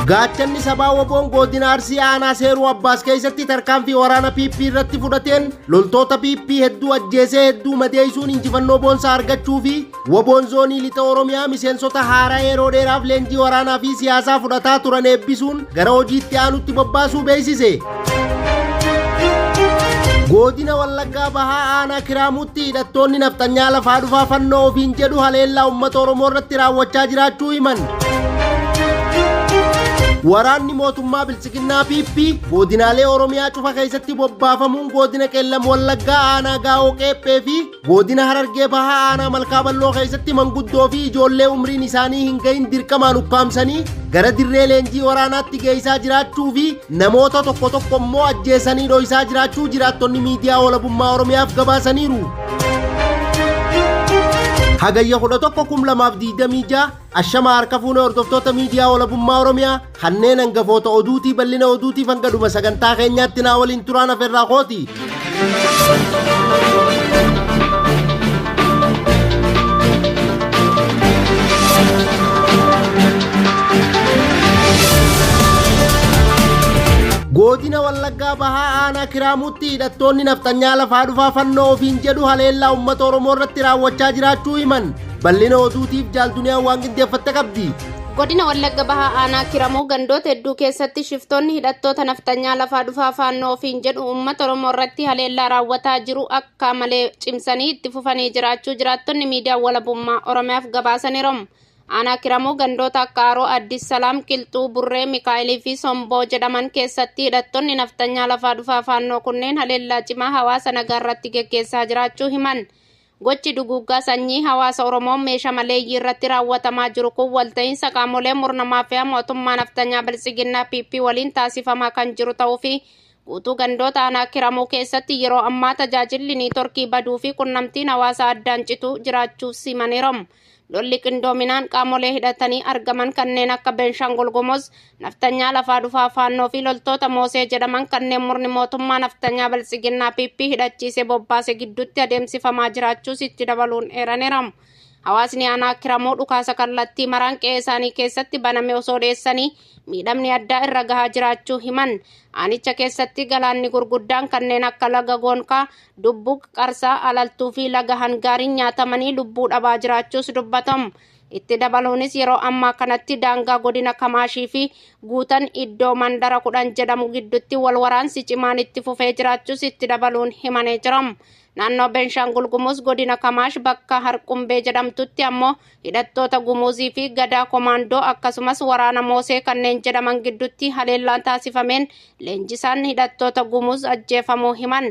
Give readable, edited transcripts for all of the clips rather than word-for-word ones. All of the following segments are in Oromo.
Gaachanni sabaa Woboon godina Arsii aanaa Seeruu Abbaas keessatti tarkaanfii waraana PP irratti fudhateen loltoota PP hedduu ajjeesee hedduu madeessuun injifannoo boonsaa argachuu fi Woboon zoonii lixa Oromiyaa miseensota haaraa yeroo dheeraaf leenjii waraanaa fi siyaasaa fudhataa turan eebbisuun gara hojiitti aanutti bobbaasuu beeksise. Godina Wallaggaa Bahaa aanaa Kiraamuutti hidhattoonni nafxanyaa lafaa dhufaa fannoo ofiin jedhu haleellaa uummata Oromoo irratti raawwachaa jiraachuu himan. Waraanni mootummaa Biltsiginnaa PP godinaalee Oromiyaa cufa keessatti bobbaafamuun godina Qeellam Wallaggaa aanaa Gaa'oo Qeephee fi godina Harargee Bahaa aanaa Malkaa Balloo keessatti manguddoo fi ijoollee umriin isaanii hin gahin dirqamaan ukkaamsanii gara dirree leenjii waraanaatti geessaa jiraachuu fi namoota tokko tokko immoo ajjeesanii dho'isaa jiraachuu jiraattonni miidiyaa walabummaa Oromiyaaf gabaasaniiru. Hagayya 11,2026 ashama harka fuune hordoftoota miidiyaa walabummaa Oromiyaa kanneen hangafoota oduutii bal'ina oduutiif hanga dhuma sagantaa keenyaatti naa waliin turaan afeerraa kooti. Godina Wallaggaa Bahaa aanaa Kiraamuutti hidhattoonni nafxanyaa lafaa dhufaa fannoo ofiin jedhu haleellaa uummata Oromoo irratti raawwachaa jiraachuu himan. Bal'ina oduutiif jaalduniyaan waan qindeeffatte qabdi. Godina Wallagga Bahaa aanaa Kiramuu gandoota hedduu keessatti shiftoonni hidhattoota nafxanyaa lafaa dhufaa faannoo ofiin jedhu uummata Oromoo irratti haleellaa raawwataa jiru akka malee cimsanii itti fufanii jiraachuu jiraattonni miidiyaa walabummaa Oromiyaaf gabaasaniiru. Aanaa Kiramuu gandoota akka Aroo, Addis Salaam, Qilxuu, Burree, Mikaa'elii fi Somboo jedhaman keessatti hidhattoonni nafxanyaa lafaa dhufaa faannoo kunneen haleellaa cimaa hawaasa nagaa irratti geggeessaa jiraachuu himan. Gochi duguuggaa sanyii hawaasa Oromoo meeshaa maleeyyii irratti raawwatamaa jiru kun walta'iinsa qaamolee murna maafiyaa mootummaa nafxanyaa Biltsiginnaa PP waliin taasifamaa kan jiru ta'uu fi guutuu gandoota aanaa Kiramuu keessatti yeroo ammaa tajaajilli niitorkii baduu fi qunnamtiin hawaasa addaan citu jiraachuu simaniiru. Lolli qindoominaan qaamolee hidhatanii argaman kanneen akka Beenshaangul Gumuz, nafxanyaa lafaa dhufaa faannoo fi loltoota Moosee jedhaman kanneen murni mootummaa nafxanyaa Biltsiginnaa PP hidhachiise bobbaase gidduutti adeemsifamaa jiraachuus itti dabaluun eeraniiru. Hawaasni aanaa Kiramuu dhukaasa kallattii maraan qe'ee isaanii keessatti baname osoo dheessanii miidhamni addaa irra gahaa jiraachuu himan. Aanicha keessatti galaanni gurguddaan kanneen akka laga Goonkaa, Dubbuq, Qarsaa, Alaltuu fi laga Hangaariin nyaatamanii lubbuu dhabaa jiraachuus dubbatamu. Itti dabaluunis yeroo ammaa kanatti daangaa godina Kamaashii fi Guutan iddoo mandara 10 jedhamu gidduutti wal waraansi cimaan itti fufee jiraachuus itti dabaluun himanii jiru. Naannoo Beenshaangul Gumuz godina Kamaash bakka Harqumbee jedhamtutti ammoo hidhattoota Gumuzii fi Gadaa Komaandoo akkasumas waraana Moosee kanneen jedhaman gidduutti haleellaan taasifameen leenjisaan hidhattoota Gumuz ajjeefamuu himan.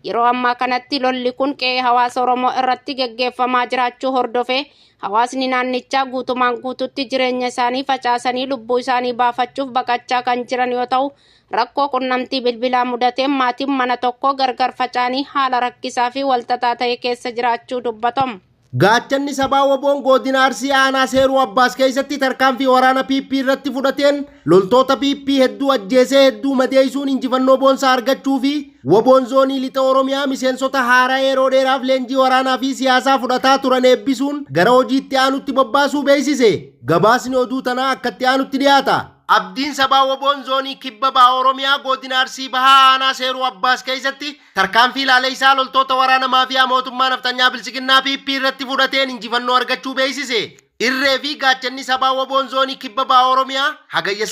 Yeroo ammaa kanatti lolli kun qe'ee hawaasa Oromoo irratti geggeeffamaa jiraachuu hordofee hawaasni naannichaa guutumaan guututti jireenya isaanii facaasanii lubbuu isaanii baafachuuf baqachaa kan jiran yoo ta'u, rakkoo qunnamtii bilbilaa mudateen maatiin mana tokko gargar faca'anii haala rakkisaa fi walxaxaa ta'e keessa jiraachuu dubbatamu. Gaachanni sabaa Woboon godina Arsii aanaa Seeruu Abbaas keessatti tarkaanfii waraana PP irratti fudhateen loltoota PP hedduu ajjeesee hedduu madeessuun injifannoo boonsaa argachuu fi Woboon zoonii lixa Oromiyaa miseensota haaraa yeroo dheeraaf leenjii waraanaa fi siyaasaa fudhataa turan eebbisuun gara hojiitti aanutti bobbaasuu beeksise. Gabaasni oduu tanaa akkatti aanutti dhiyaata. Abdiin sabaa Woboon zoonii kibba baha Oromiyaa godina Arsii Bahaa aanaa Seeruu Abbaas keessatti tarkaanfii laaleessaa loltoota waraana maafiyaa mootummaa nafxanyaa Biltsiginnaa PP irratti fudhateen injifannoo argachuu beeksise. Irree fi gaachanni sabaa Woboon zoonii kibba baha Oromiyaa hagayya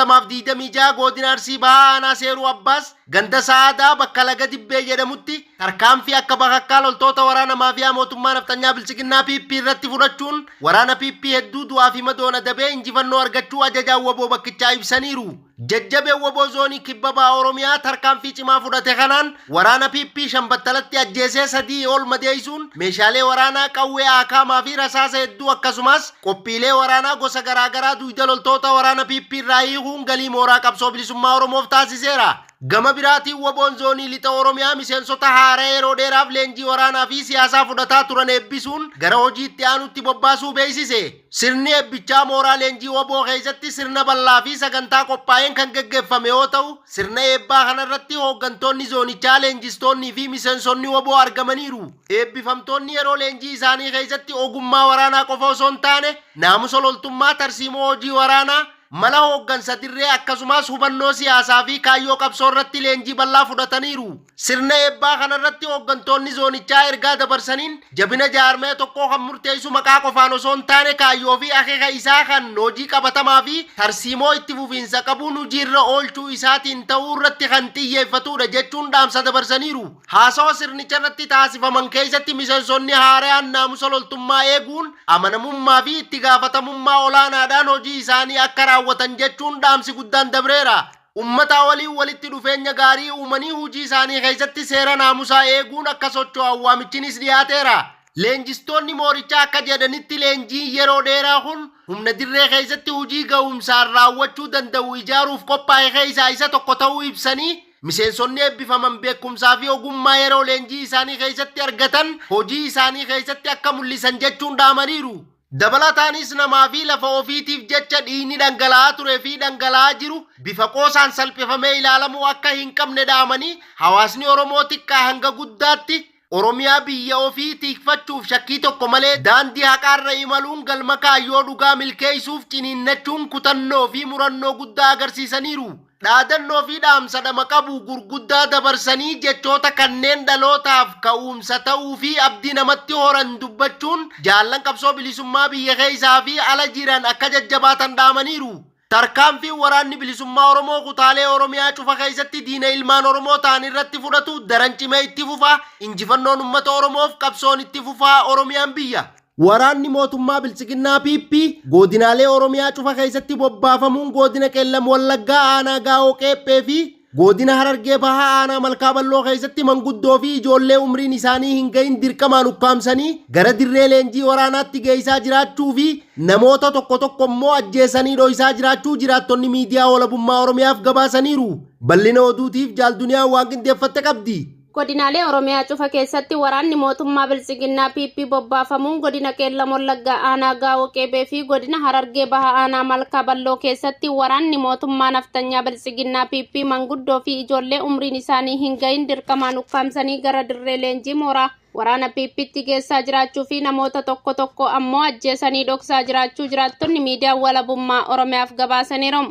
9,2026 godina Arsii Bahaa aanaa Seeruu Abbaas ganda Sa'aadaa bakka laga Dibbee jedhamutti tarkaanfii akka bakakkaa loltoota waraana maafiyaa mootummaa nafxanyaa Biltsiginnaa PP irratti fudhachuun waraana PP hedduu du'aa fi madoon adabee injifannoo argachuu ajajaan Woboo bakkichaa ibsaniiru. Jajjabeen Woboo zoonii kibba baha Oromiyaa tarkaanfii cimaa fudhate kanaan waraana PP 5 battalatti ajjeesee 3 ol madeessuun meeshaalee waraanaa qawwee aakaamaa fi rasaasa hedduu akkasumas qophiilee waraanaa gosa garaagaraa dugda loltoota waraana PP irraa hiikuun galii mooraa qabsoo bilisummaa Oromoof taasiseera. Gama biraatiin Woboon zoonii lixa Oromiyaa miseensota haaraa yeroo dheeraaf leenjii waraanaa fi siyaasaa fudhataa turan eebbisuun gara hojiitti aanutti bobbaasuu beeksise. Sirni eebbichaa mooraa leenjii Woboo keessatti sirna bal'aa fi sagantaa qophaa'een kan geggeeffame yoo ta'u, sirna eebbaa kanarratti hooggantoonni zoonichaa, leenjistoonnii fi miseensonni Woboo argamaniiru. Eebbifamtoonni yeroo leenjii isaanii keessatti ogummaa waraanaa qofa osoo hin taane, naamusa loltummaa, tarsiimoo hojii waraanaa, mala hooggansa dirree akkasumas hubannoo siyaasaa fi kaayyoo qabsoo irratti leenjii bal'aa fudhataniiru. Sirna eebbaa kanarratti hooggantoonni zoonichaa ergaa dabarsaniin jabina jaarmee tokkoo kan murteessu maqaa qofaan osoo hin taane kaayyoo fi akeeka isaa kan hojii qabatamaa fi tarsiimoo itti fufiinsa qabuun hojiirra oolchuu isaatiin ta'uu irratti kan xiyyeeffatudha jechuun dhaamsa dabarsaniiru. Haasawa sirnicha irratti taasifaman keessatti miseensonni haaraan naamusa loltummaa eeguun amanamummaa fi itti gaafatamummaa olaanaadhaan hojii isaanii akka raawwatan jechuun dhaamsi guddaan dabreera. Ummata waliin walitti dhufeenya gaarii uumanii hojii isaanii keessatti seera naamusaa eeguun akka socho'an waamichinis dhiyaateera. Leenjistoonni moorichaa akka jedhanitti leenjiin yeroo dheeraa kun humna dirree keessatti hojii ga'umsaan raawwachuu danda'u ijaaruuf qophaa'e keessaa isa tokko ta'uu ibsanii miseensonni eebbifaman beekumsaa fi ogummaa yeroo leenjii isaanii keessatti argatan hojii isaanii keessatti akka mul'isan jechuun dhaamaniiru. Dabalataanis namaa fi lafa ofiitiif jecha dhiigni dhangala'aa turee fi dhangala'aa jiru bifa qoosaan salphifamee ilaalamuu akka hin qabne dhaamanii hawaasni Oromoo xiqqaa hanga guddaatti Oromiyaa biyya ofii tikfachuuf shakkii tokko malee daandii haqaarra imaluun galma kaayyoo dhugaa milkeessuuf ciniinnachuun kutannoo fi murannoo guddaa agarsiisaniiru. Dhaadannoo fi dhaamsa dhama qabu gurguddaa dabarsanii jechoota kanneen dhalootaaf ka'umsa ta'uu fi abdii namatti horan dubbachuun jaallan qabsoo bilisummaa biyya keessaa fi ala jiran akka jajjabaatan dhaamaniiru. Tarkaanfiin waraanni bilisummaa Oromoo kutaalee Oromiyaa cufa keessatti diina ilmaan Oromoo ta'an irratti fudhatu daran cimee itti fufa. Injifannoon uummata Oromoof qabsoon itti fufaa Oromiyaan biyya. Waraanni mootummaa Biltsiginnaa PP godinaalee Oromiyaa cufa keessatti bobbaafamuun godina Qeellam Wallaggaa aanaa Gaa'oo Qeephee fi godina Harargee Bahaa aanaa Malkaa Balloo keessatti manguddoo fi ijoollee umriin isaanii hin gahin dirqamaan ukkaamsanii gara dirree leenjii waraanaatti geessaa jiraachuu fi namoota tokko tokko immoo ajjeesanii dho'isaa jiraachuu jiraattonni miidiyaa walabummaa Oromiyaaf gabaasaniiru. Bal'ina oduutiif jaalduniyaa waan qindeeffatte qabdi. Godinaalee Oromiyaa cufa keessatti waraanni mootummaa Biltsiginnaa PP bobbaafamuun godina Qeellam Wallaggaa aanaa Gaawoo Qeebee fi godina Harargee Bahaa aanaa Malkaa Balloo keessatti waraanni mootummaa naftanyaa Biltsiginnaa PP manguddoo fi ijoollee umriin isaanii hin gahin dirqamaan ukkaamsanii gara dirree leenjii mooraa waraana PPtti geessaa jiraachuu fi namoota tokko tokko ammoo ajjeesanii dhoksaa jiraachuu jiraattonni miidiyaa walabummaa Oromiyaaf gabaasaniiru.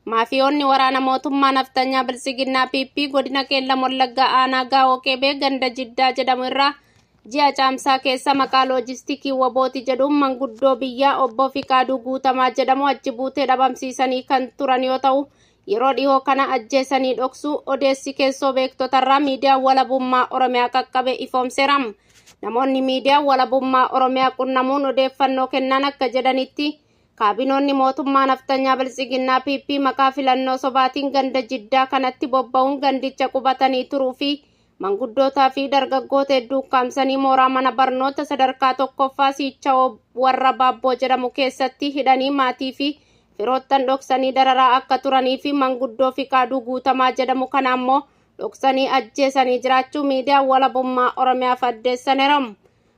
Maafiyoonni waraana mootummaa naftanyaa Biltsiginnaa PP godina Qeellam Wallaggaa aanaa Gaawoo Qeebee ganda Jiddaa jedhamu irraa ji'a caamsaa keessa maqaa loojistikii Wabooti jedhuun manguddoo biyyaa obbo Fiqaaduu Guutamaa jedhamu achi buutee dhabamsiisanii kan turan yoo ta'u yeroo dhihoo kana ajjeesanii dhoksuu odeessi keessoo beektotarraa miidiyaa walabummaa Oromiyaa qaqqabe ifoomseera. Namoonni miidiyaa walabummaa Oromiyaa qunnamuun odeeffannoo kennan akka jedhanitti kaabinoonni mootummaa naftanyaa Biltsiginnaa PP maqaa filannoo sobaatiin ganda Jiddaa kanatti bobba'uun gandicha qubatanii turuu fi manguddootaa fi dargaggoota hedduu ukkaamsanii mooraa mana barnoota sadarkaa tokkoffaa siicha warra Baabboo jedhamu keessatti hidhanii maatii fi firoottan dhoksanii dararaa akka turanii fi manguddoo Fiqaaduu Guutamaa jedhamu kana ammoo dhoksanii ajjeesanii jiraachuu miidiyaa walabummaa Oromiyaaf addeessaniiru.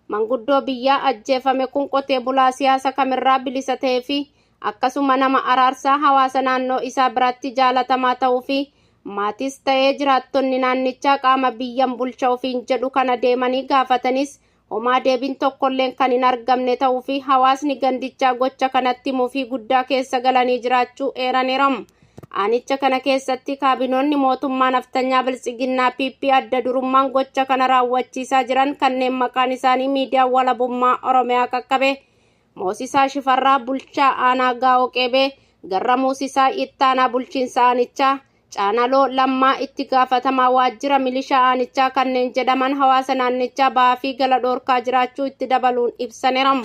Manguddoo biyyaa ajjeefame kun qotee bulaa siyaasa kamirraa bilisa ta'ee fi akkasuma nama araarsaa hawaasa naannoo isaa biratti jaalatamaa ta'uu fi maatis ta'ee jiraattonni naannichaa qaama biyyan bulcha ofiin jedhu kana deemanii gaafatanis homaa deebiin tokkolleen kan hin argamne ta'uu fi hawaasni gandichaa gocha kanatti mufii guddaa keessa galanii jiraachuu eeraniiru. Aanicha kana keessatti kaabinoonni mootummaa naftanyaa Biltsiginnaa PP adda durummaan gocha kana raawwachiisaa jiran kanneen maqaan isaanii miidiyaa walabummaa Oromiyaa qaqqabe Moosisaa Shifarraa bulchaa aanaa Gaa'oo Qeebee, Garramuu Sisaa Ittaanaa bulchiinsa aanichaa, Caanaloo Lammaa itti gaafatamaa waajjira milishaa aanichaa kanneen jedhaman hawaasa naannichaa ba'aa fi gala dhoorkaa jiraachuu itti dabaluun ibsaniiru.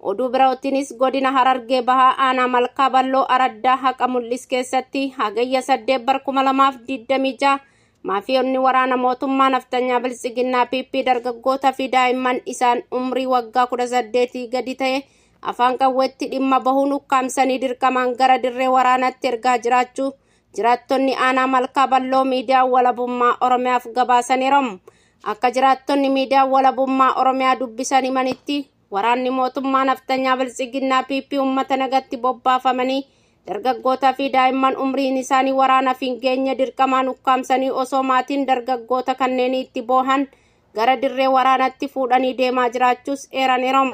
Oduu birootiinis godina Harargee Bahaa aanaa Malkaa Balloo Araddaa Haqa Mul'is keessatti hagayya 8 bara 2026 maafiyoonni waraana mootummaa naftanyaa Biltsiginnaa PP dargaggoota fi daa'imman isaan umrii waggaa 18 gadi ta'e afaan qawweetti dhimma bahuun ukkaamsanii dirqamaan gara dirree waraanaatti ergaa jiraachuu jiraattonni aanaa Malkaa Balloo miidiyaa walabummaa Oromiyaaf gabaasaniiru. Akka jiraattonni miidiyaa walabummaa Oromiyaa dubbisan himanitti waraanni mootummaa naftanyaa Biltsiginnaa PP uummata nagatti bobbaafamanii dargaggootaa fi daa'imman umriin isaanii waraanaaf hin geenye dirqamaan ukkaamsanii osoo maatiin dargaggoota kanneenii itti boohan gara dirree waraanatti fuudhanii deemaa jiraachuus eeraniiru.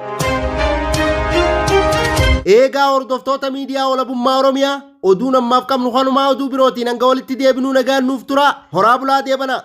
Eegaa hordoftoota miidiyaa walabummaa Oromiyaa Oduun ammaaf qabnu kanumaa, oduu birootiin hanga walitti deebinuu nagaan nuuf tura. Horaa bulaa, deebana.